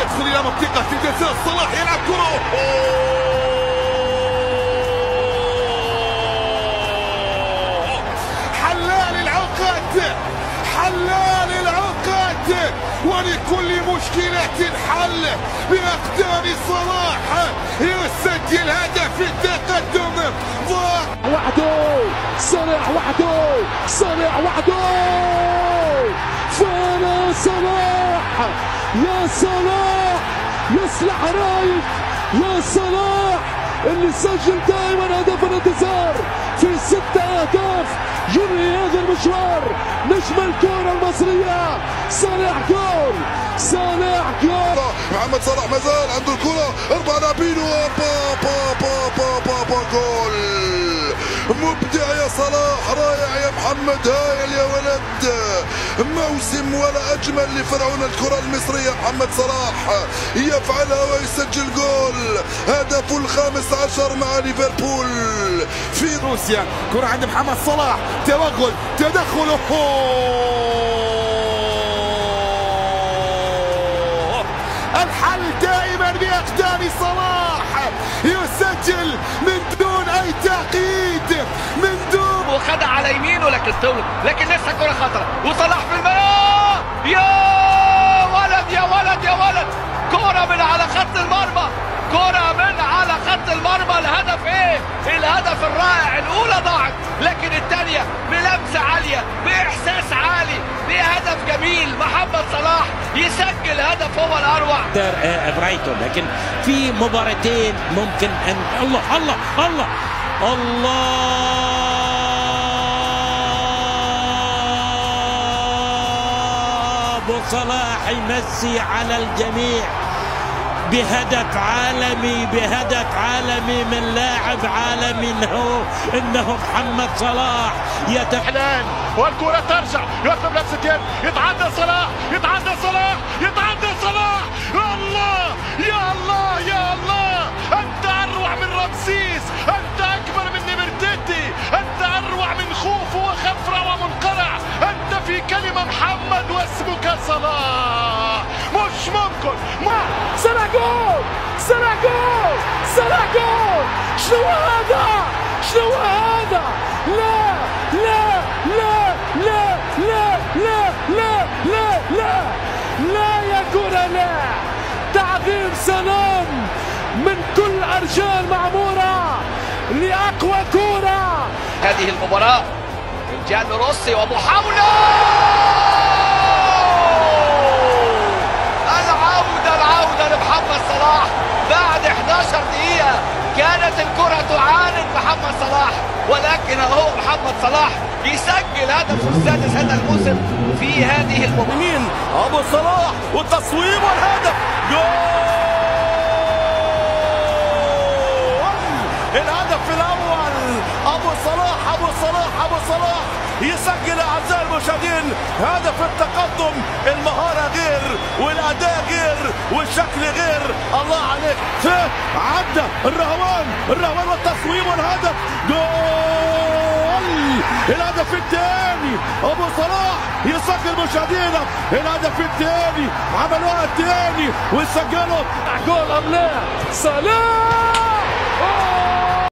يدخل إلى منطقة الجزاء، صلاح يلعب كرة، حلال العقد، حلال العقد، ولكل مشكلة حل بأقدام صلاح، يسجل هدف التقدم. وحده صلاح، وحده صلاح، وحده فانا صلاح، يا صلاح يصلح رايك، يا صلاح اللي سجل دائما هدف الانتصار في 6 أهداف ينهي هذا المشوار. نجم الكرة المصرية صلاح، جول، صلاح جول. محمد صلاح ما زال عنده الكرة، 4 لاعبين، با با با با با با جول. مبدع يا صلاح، رائع يا محمد، هايل يا ولد. موسم ولا أجمل لفرعون الكرة المصرية محمد صلاح، يفعلها ويسجل جول، هدفه 15 مع ليفربول في روسيا. كرة عند محمد صلاح، توغل، تدخل، الحل دائما بأقدام صلاح، يسجل من دون أي تعقيد، من دون، وخدع على يمينه لكن طول، لكن لسه كرة خطرة، وصلاح في الملعب، يا ولد يا ولد يا ولد، كرة من على خط المرمى، كرة من على خط المرمى. الهدف ايه؟ الهدف الرائع. الاولى ضاعت، لكن الثانية بلمسة عالية، بإحساس عالي، بهدف جميل. محمد صلاح يسجل هدف هو الأروع. برايتون، لكن في مباراتين ممكن أن الله الله الله الله، أبو صلاح يمسي على الجميع بهدف عالمي، بهدف عالمي من لاعب عالمي انه محمد صلاح. يتحلان والكرة ترجع، يطلب لمسة يد، يتعدى صلاح، يتعدى صلاح، يتعدى صلاح، الله يا الله يا الله، انت اروع من رمسيس، انت اكبر من نمرتيتي، انت اروع من خوف وخفرة ومنقرع، انت في كلمة محمد واسمك صلاح. مش ممكن. صلاح جول، صلاح جول، صلاح جول. شنو هذا؟ شنو هذا؟ لا لا لا لا لا لا لا لا لا لا يا كرة لا. تعظيم سلام من كل أرجاء المعمورة لأقوى كرة. هذه المباراة جان روسي ومحاولة، العودة، العودة لمحمد صلاح بعد 11 دقيقة. كانت الكرة تعاند محمد صلاح، ولكن هو محمد صلاح يسجل هدفه السادس هذا الموسم في هذه المباراة. مين؟ أبو صلاح والتصويب والهدف، جول! الهدف الأول أبو صلاح، أبو صلاح، أبو صلاح يسجل أعزائي المشاهدين هدف التقدم. المهارة غير، والأداء غير، والشكل غير، الله عليك. عدى الرهوان، الرهوان والتصويب والهدف، جول! الهدف الثاني أبو صلاح يسجل مشاهدينا الهدف الثاني، عملوها الثاني وسجلوا. جول أم لا؟ صلاح!